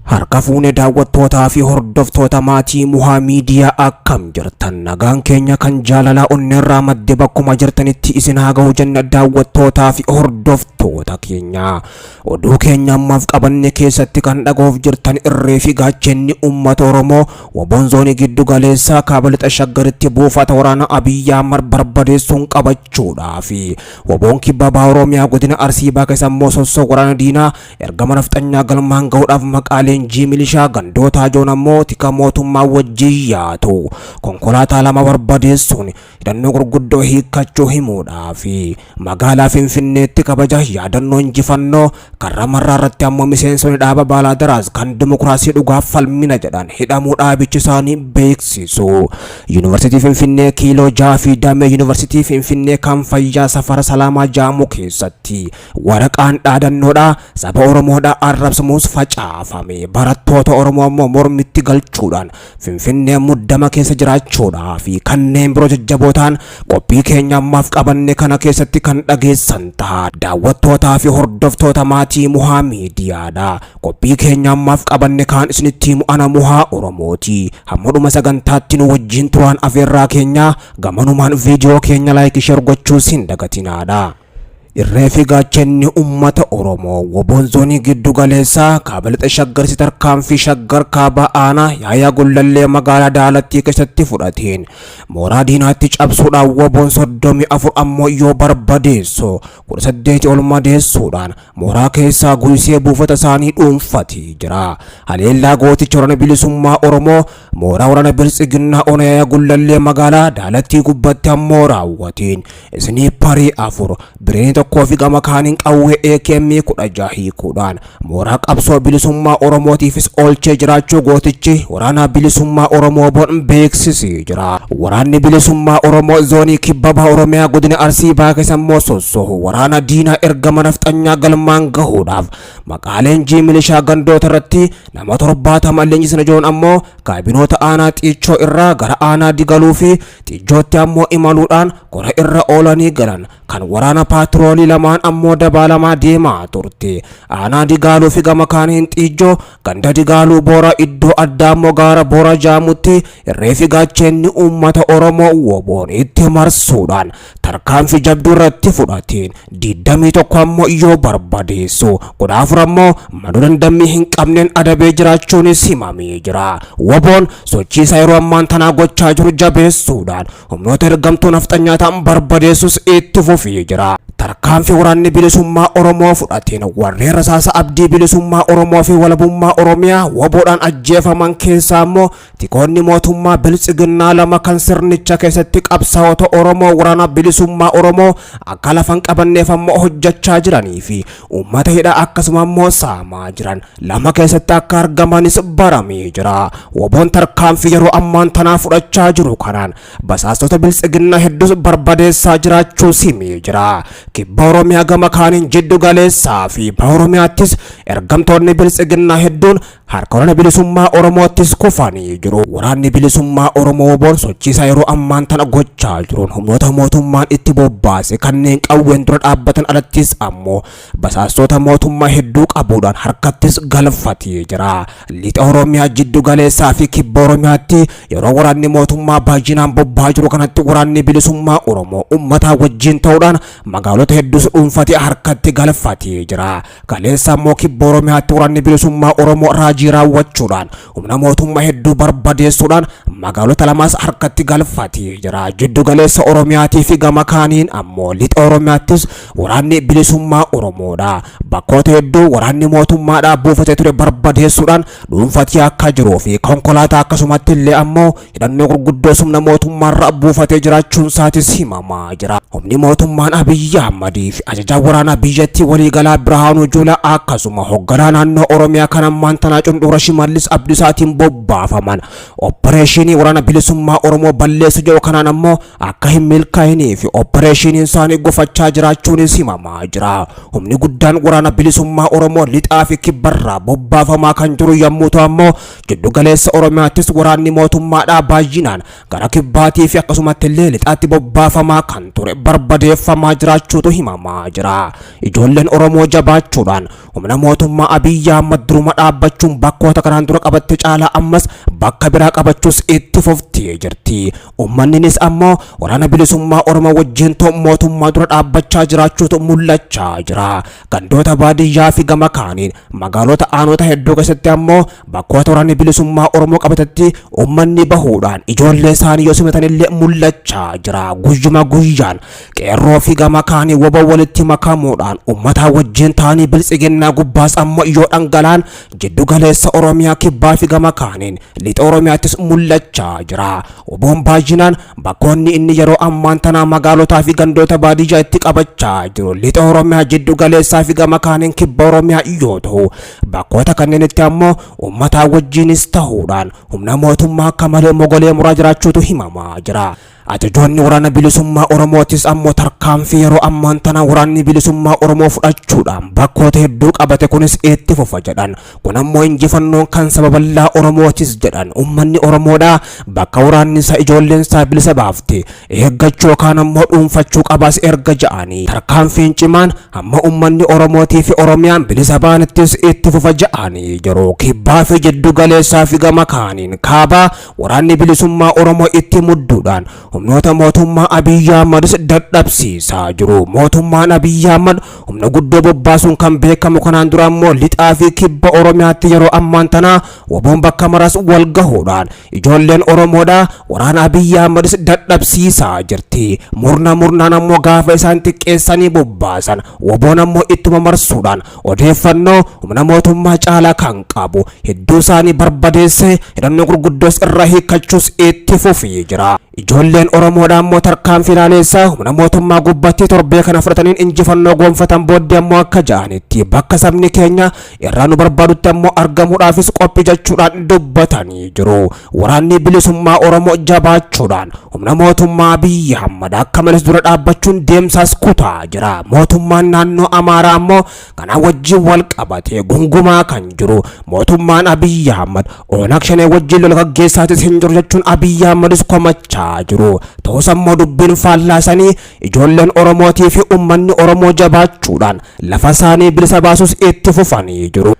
Harka fuune daawwattootaa fi hordoftoota maatii Muhaa Miidiyaa, akkam jirtan? Nagaan keenya kan jaalalaa onneerraa madde bakkuma jirtanitti isin haa ga'u jenna. Daawwattootaa fi hordoftoota keenya, oduu keenya ammaaf qabanne keessatti kan dhaga'uuf jirtan irree fi gaachenni uummata Oromoo WBOn zoonii giddu galeessaa kaaba lixa Shaggaritti buufata waraana Abiyyi Ahmad barbadeessuun qabachuudhaa fi WBOn kibba baha Oromiyaa godina Arsii baha keessa immoo sossoo waraana diinaa ergama nafxanyaa galmaan ga'uudhaaf maqaa leenjii milishaa gandoota hajoon ammoo tika mootummaa wajjin yaatu konkolaataa lama barbadeessuun hidhannoo gurguddoo hiikkachuu himuudhaa fi magaalaa Finfinneetti kabaja yaadannoo injifannoo karra marraa irratti ammoo miseensonni dhaaba Baalaadaraas kan dimokiraasii dhugaaf falmina jedhan hidhamuu dhaabichi isaanii beeksisu. Yuunivarsiitii Finfinnee kiiloo 6 fi damee Yuunivarsiitii Finfinnee kan fayyaa safara Salaamaa Jaamuu keessatti waraqaan dhaadannoodha saba Oromoodha arrabsamus facaafame. Barattoota Oromoo ammoo mormitti galchuudhaan Finfinnee muddama keessa jiraachuudhaa fi kanneen biroo jajjabootaan qophii keenya ammaaf qabanne kana keessatti kan dhageessan ta'a. Daawwattootaa fi hordoftoota maatii Muhaa Miidiyaadha. Qophii keenya ammaaf qabanne kaan isinitti himu ana Muhaa Oromooti. Hamma dhuma sagantaatti nu wajjin turaan afeerraa keenya. Gamanumaan viidiyoo keenya like, share gochuus hin dagatinaadha. Irree fi gaachenni uummata Oromoo WBOn zoonii giddu galeessaa kaaba lixa Shaggarsi tarkaanfii Shaggar kaabaa aanaa Yaayaa Gullallee magaalaa Daalattii keessatti fudhateen mooraa diinaatti cabsuudhaan WBOn 34 ammoo yoo barbadeessu 18 ol madeessuudhaan mooraa keessaa guysee buufata isaanii dhuunfatee jira. Haleellaa gooticha waraana bilisummaa Oromoo mooraa waraana biltsiginnaa ona Yaayaa Gullallee magaalaa Daalattii gubbatti ammoo raawwateen isniipparii 4, bireenii 1 fi gama kaaniin qawwee AKM 16 hiikuudhaan mooraa qabsoo bilisummaa Oromootiifis oolchee jiraachuu gootichi waraana bilisummaa Oromoo WBOn beeksisee jira. Waraanni bilisummaa Oromoo zoonii kibba baha Oromiyaa godina Arsii baha keessa immoo sossohu waraana diinaa ergama nafxanyaa galmaan gahuudhaaf maqaa leenjii milishaa gandoota irratti nama 70 leenjisna jiruun ammoo kaabinoota aanaa Xiichoo irraa gara aanaa Digaluu fi Xijjootti ammoo imaluudhaan kora irra oolanii galan kan waraana paatroolii lamaan ammoo dabaalamaa deemaa turte. Aanaa Digaaluu fi gama kaaniin Xiijjoo ganda Digaaluu Boora iddoo addaa ammoo gaara Boora Jaamutti irree fi gaacheenni uummata Oromoo WBOn itti marsuudhaan tarkaanfii jabduu irratti fudhateen 21 ammoo yoo barbadeessu 14 ammoo madoo dandammii hin qabneen adabee jiraachuunis himamee jira. WBOn sochii isaa yeroo ammaan tanaa gochaa jiru jabeessuudhaan humnoota ergamtuu nafxanyaa ta'an barbadeessus itti fufee jira. Tarkaanfii waraanni bilisummaa Oromoo fudhateen warreen rasaasa abdii bilisummaa Oromoo fi walabummaa Oromiyaa WBOdhaan ajjeefaman keessaa immoo tikoonni mootummaa biltsiginnaa lama kan sirnicha keessatti qabsaa'ota Oromoo waraana bilisummaa Oromoo akka lafan qabanneef ammoo hojjechaa jiranii fi uummata hidhaa akkasuma ammoo saamaa jiran lama keessatti akka argamanis baramee jira. WBOn tarkaanfii yeroo ammaan tanaa fudhachaa jiru kanaan basaastota biltsiginnaa hedduus barbadeessaa jiraachuu himee jira. Kibba Oromiyaa gama kaaniin jiddu galeessaa fi baha Oromiyaattis ergamtoonni biltsiginnaa hedduun harka waraana bilisummaa Oromoottis kufanii jiru. Waraanni bilisummaa Oromoo WBOn sochiisaa yeroo ammaan tana gochaa jiruun humnoota mootummaan itti bobbaase kanneen qawween dura dhaabbatan alattis ammoo basaastota mootummaa hedduu qabuudhaan harkattis galfatee jira. Lixa Oromiyaa jiddu galeessaa fi kibba Oromiyaatti yeroo waraanni mootummaa baay'inaan bobba'aa jiru kanatti waraanni bilisummaa Oromoo uummataa wajjin ta'uudhaan magaalota hedduus dhuunfatee harkatti galfatee jira. Kaleessa ammoo kibba Oromiyaatti waraanni bilisummaa Oromoo raajii raawwachuudhaan humna mootummaa hedduu barbadeessuudhaan magaalota lamaas harkatti galfatee jira. Jiddu galeessa Oromiyaatii fi gama kaaniin ammoo lixa Oromiyaattis waraanni bilisummaa Oromoodha. Bakkoota hedduu waraanni mootummaadhaa buufatee ture barbadeessuudhaan dhuunfatee akka jiruu fi konkolaataa akkasumatti illee ammoo hidhannoo gurguddoo humna mootummaarra buufatee jiraachuun isaatis himamaa jira. Humni mootummaan Abiyyi Ahmadii fi ajajaa waraanaa biyyattii waliigalaa Birhaanuu Juulaa akkasuma hoogganaa naannoo Oromiyaa kan ammaan tanaa Cundhuura Shimallis Abdiisaatiin bobbaafaman oppareeshinii waraana bilisummaa Oromoo balleessu jedhu kanaan ammoo akka hin milkaa'inii fi oppareeshiniin isaanii gufachaa jiraachuunis himamaa jira. Humni guddaan waraana bilisummaa Oromoo lixaa fi kibbarraa bobbaafamaa kan jiru yommuu ta'u ammoo jiddu galeessa Oromiyaattis waraanni mootummaadhaa baay'inaan gara kibbaatii fi akkasumatti illee lixaatti bobbaafamaa kan ture barbadeeffamaa jiraachuutu himamaa jira. Ijoolleen Oromoo jabaachuudhaan humna mootummaa Abiyyi Ahmad duruma dhaabbachuun bakkoota kanaan dura qabatte caalaa ammas bakka biraa qabachuus itti fuftee jirti. Uummanninis ammoo waraana bilisummaa Oromoo wajjin ta'uun mootummaa dura dhaabbachaa jiraachuutu mul'achaa jira. Gandoota baadiyyaa fi gama kaaniin magaalota aanota hedduu keessatti ammoo bakkoota waraanni bilisummaa Oromoo qabatetti uummanni bahuudhaan ijoollee isaanii yoo simatanillee mul'achaa jira. Guyyuma guyyaan qeerroo fi gama kaanii wbo walitti makamuudhaan uummataa wajjin ta'anii biltsiginnaa gubbaas ammoo yoo dhangalaan jiddu galeessa Oromiyaa kibbaa fi gama kaaniin lixa Oromiyaattis mul'achaa jira. Woboon baay'inaan bakkoonni inni yeroo ammaan tanaa magaalotaa fi gandoota baadiyyaa itti qabachaa jiru lixa Oromiyaa jiddu galeessaa fi gama kaaniin kibba Oromiyaa yoo ta'u, bakkoota kanneenitti ammoo uummataa wajjinis ta'uudhaan humna mootummaa akka malee mogolee muraa jiraachuutu himamaa jira. Ajajoonni waraana bilisummaa Oromootis ammoo tarkaanfii yeroo ammaan tana waraanni bilisummaa Oromoo fudhachuudhaan bakkoota hedduu qabate kunis itti fufa jedhan. Kun ammoo injifannoon kan saba bal'aa Oromootis jedhan. Uummanni Oromoodhaa bakka waraanni isaa ijoolleen isaa bilisa baafte eeggachuu yookaan ammoo dhuunfachuu qabaas erga ja'anii, tarkaanfiin cimaan hamma uummanni Oromootii fi Oromiyaan bilisa baanittis itti fufa ja'anii jiru. Kibbaa fi jiddu galeessaa fi gama kaaniin kaabaa waraanni bilisummaa Oromoo itti mudduudhaan humnoota mootummaa Abiyyi Ahmadis dadhabsiisaa jiru. Mootummaan Abiyyi Ahmad humna guddoo bobbaasuun kan beekamu kanaan dura ammoo lixaa fi kibba Oromiyaatti yeroo ammaan tanaa woboon bakka maras wal gahuudhaan ijoolleen Oromoodhaa waraana Abiyyi Ahmadis dadhabsiisaa jirti. Murna murnaan ammoo gaafa isaan xiqqeessanii bobbaasan woboon ammoo ittuma marsuudhaan odeeffannoo humna mootummaa caalaa kan qabu hedduu isaanii barbadeessee hidhannoo gurguddoos irra hiikkachuus itti fufii jira. Ijoolleen Oromoodhaa ammoo tarkaanfii laaleessaa humna mootummaa gubbatti torbee kana fudhataniin injifannoo gonfatan booddee ammoo akka ja'anitti bakka sabni keenya irraa nu barbaadutti ammoo argamuudhaafis qophii jechuudhaan dubbatanii jiru. Waraanni bilisummaa Oromoo jabaachuudhaan humna mootummaa Abiyyi Ahmad akka malees dura dhaabbachuun deemsaas kutaa jira. Mootummaan naannoo Amaaraa ammoo kana wajjin wal qabatee gungumaa kan jiru mootummaan Abiyyi Ahmad Oonag Shanee wajjin lola gaggeessaatis hin jiru jechuun Abiyyi Ahmadis komachaa jiru. Ta'us ammoo dubbiin faallaasanii ijoolleen Oromootii fi uummanni Oromoo jabaachuudhaan lafa isaanii bilisa baasus itti fufanii jiru.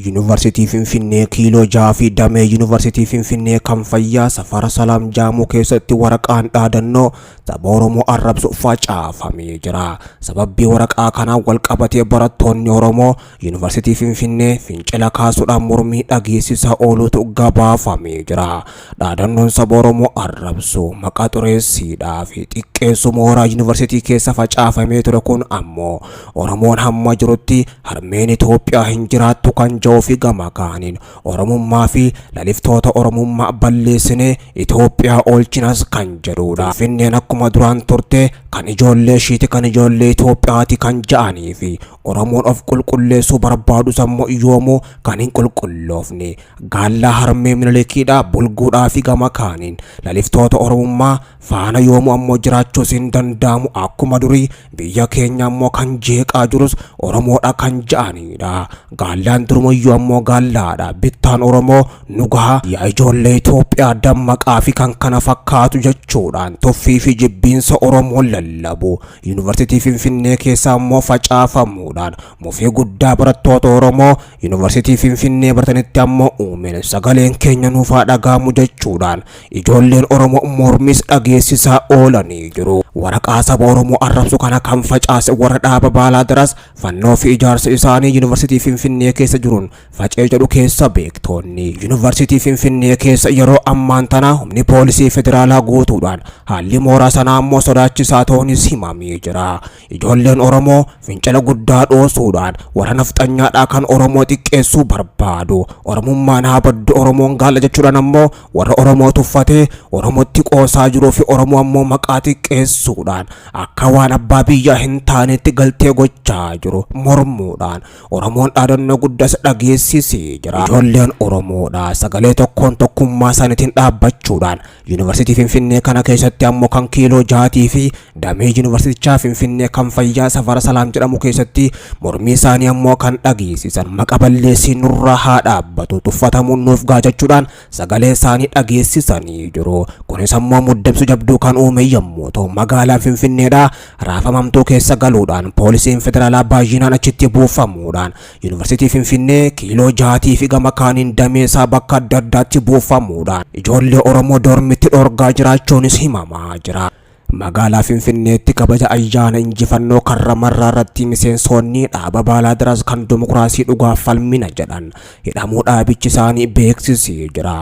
Yuunivarsiitii Finfinnee kiiloo 6 fi damee Yuunivarsiitii Finfinnee kan fayyaa safara Salaam Jaamuu keessatti waraqaan dhaadannoo saba Oromoo arrabsu facaafamee jira. Sababbii waraqaa kanaan wal qabatee barattoonni Oromoo Yuunivarsiitii Finfinnee fincila kaasuudhaan mormii dhageessisaa ooluutu gabaafamee jira. Dhaadannoon saba Oromoo arrabsu maqaa xureessiidhaa fi xiqqeessu mooraa yuunivarsiitii keessa facaafamee ture kun ammoo Oromoon hamma jirutti harmeen Itoophiyaa hin jiraattu kan jedhuu fi gama kaaniin Oromummaa fi laliftoota Oromummaa balleessinee Itoophiyaa oolchinas kan jedhudha. Finfinneen akkuma duraan turte kan ijoollee ishiiti, kan ijoollee Itoophiyaati kan ja'anii fi Oromoon of qulqulleessuu barbaadu ammoo yoomuu kan hin qulqulloofne gaallaa harmee Minilikiidha bulguudhaa fi gama kaaniin laliftoota Oromummaa faana yoomuu ammoo jiraachuus hin danda'amu, akkuma durii biyya keenya ammoo kan jeeqaa jirus Oromoodha kan ja'anidha. Gaallaan durumayyuu ammoo gaallaadha. Bittaan Oromoo nu gaha, yaa ijoollee Itoophiyaa dammaqaa fi kan kana fakkaatu jechuudhaan tuffii fi jibbiinsa Oromoo lallabu. Yuunivarsiitii Finfinnee keessa ammoo facaafamuudhaan mufii guddaa barattoota Oromoo Yuunivarsiitii Finfinnee baratanitti ammoo uumeen sagaleen keenya nuuf haa dhaga'amu jechuudhaan ijoolleen Oromoo mormis dhageessisaa oolanii jiru. Waraqaa saba Oromoo arrabsu kana kan facaase warra dhaaba baalaa daras fannoo fi ijaarsa isaanii Yuunivarsiitii Finfinnee keessa jiruun facee jedhu keessa beektoonni. Yuunivarsiitii Finfinnee keessa yeroo ammaan tana humni poolisii federaalaa guutuudhaan haalli mooraa sanaa ammoo sodaachisaa ta'uunis himamee jira. Ijoolleen Oromoo fincila guddaa dhoosuudhaan warra nafxanyaadhaa kan Oromoo xiqqeessuu barbaadu. Oromummaan haa baddu, Oromoon gaala jechuudhaan ammoo warra Oromoo tuffatee Oromootti qoosaa jiruu fi Oromoo ammoo maqaa xiqqeessuudhaan akka waan abbaa biyyaa hin taanetti galtee gochaa jiru mormuudhaan Oromoon dhaadannoo guddaas dhageessisee jira. Ijoolleen Oromoodha sagalee tokkoon tokkummaa isaaniitiin dhaabbachuudhaan Yuunivarsiitii Finfinnee kana keessatti ammoo kan kiiloo 6 fi damee Yuunivarsiitichaa Finfinnee kan fayyaa safara Salaam jedhamu keessatti mormii isaanii ammoo kan dhageessisan maqa balleessii nurraa haa dhaabbatu, tuffatamuun nuuf gaha jechuudhaan sagalee isaanii dhageessisanii jiru. Kunis ammoo muddamsu jabduu kan uume yommuu ta'u, magaalaan Finfinneedhaa raafamamtuu keessa galuudhaan poolisiin federaalaa baay'inaan achitti buufamuudhaan Yuunivarsiitii Finfinnee kiiloo jahaatii fi gama kaaniin damee isaa bakka adda addaatti buufamuudhaan ijoollee Oromoo doormitti dhorgaa jiraachuunis himamaa jira. Magaalaa Finfinneetti kabaja ayyaana injifannoo Karra Marraa irratti miseensoonni dhaaba Baalaadiraas kan dimokiraasii dhugaaf falmina jedhan hidhamuu dhaabichi isaanii beeksisee jira.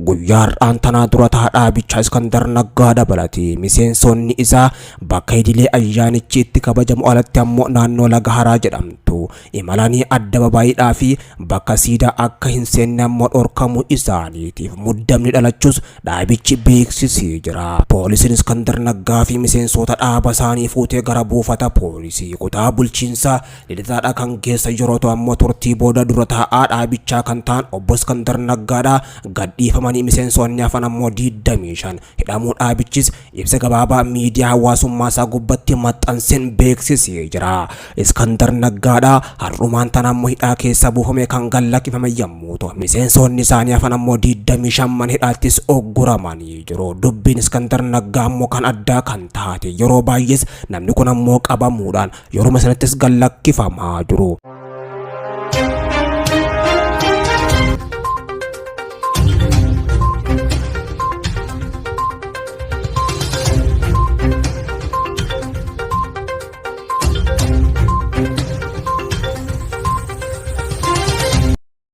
Guyyaa har'aan tanaa dura taa'aa dhaabichaa Iskandar Naggaa dabalatee miseensonni isaa bakka idilee ayyaanichi itti kabajamu alatti ammoo naannoo Laga Haraa jedhamtu imalanii addababaayiidhaa fi bakka siidaa akka hin seenne ammoo dhorkamuu isaaniitiif muddamni dhalachuus dhaabichi beeksisee jira. Poolisiin Iskandar Naggaa fi miseensoota dhaaba isaanii fuutee gara buufata poolisii kutaa bulchiinsaa Lidataadha kan geessa yeroo ta'u ammoo turtii booda dura taa'aa dhaabichaa kan ta'an obbo Iskandar Naggaadha gadhiifamanii miseensonni hafan ammoo 25 hidhamuu dhaabichis ibsa gabaabaa miidiyaa hawaasummaa isaa gubbatti maxxanseen beeksisee jira. Iskandar Naggaadha har'umaan tana ammoo hidhaa keessa buufame kan gallakkifame yommuu ta'u miseensonni isaanii hafan ammoo 25 mana hidhaattis ogguramanii jiru. Dubbiin Iskandar Naggaa ammoo kan addaa kan taate yeroo baay'ees namni kun ammoo qabamuudhaan yeruma sanattis gallakkifamaa jiru.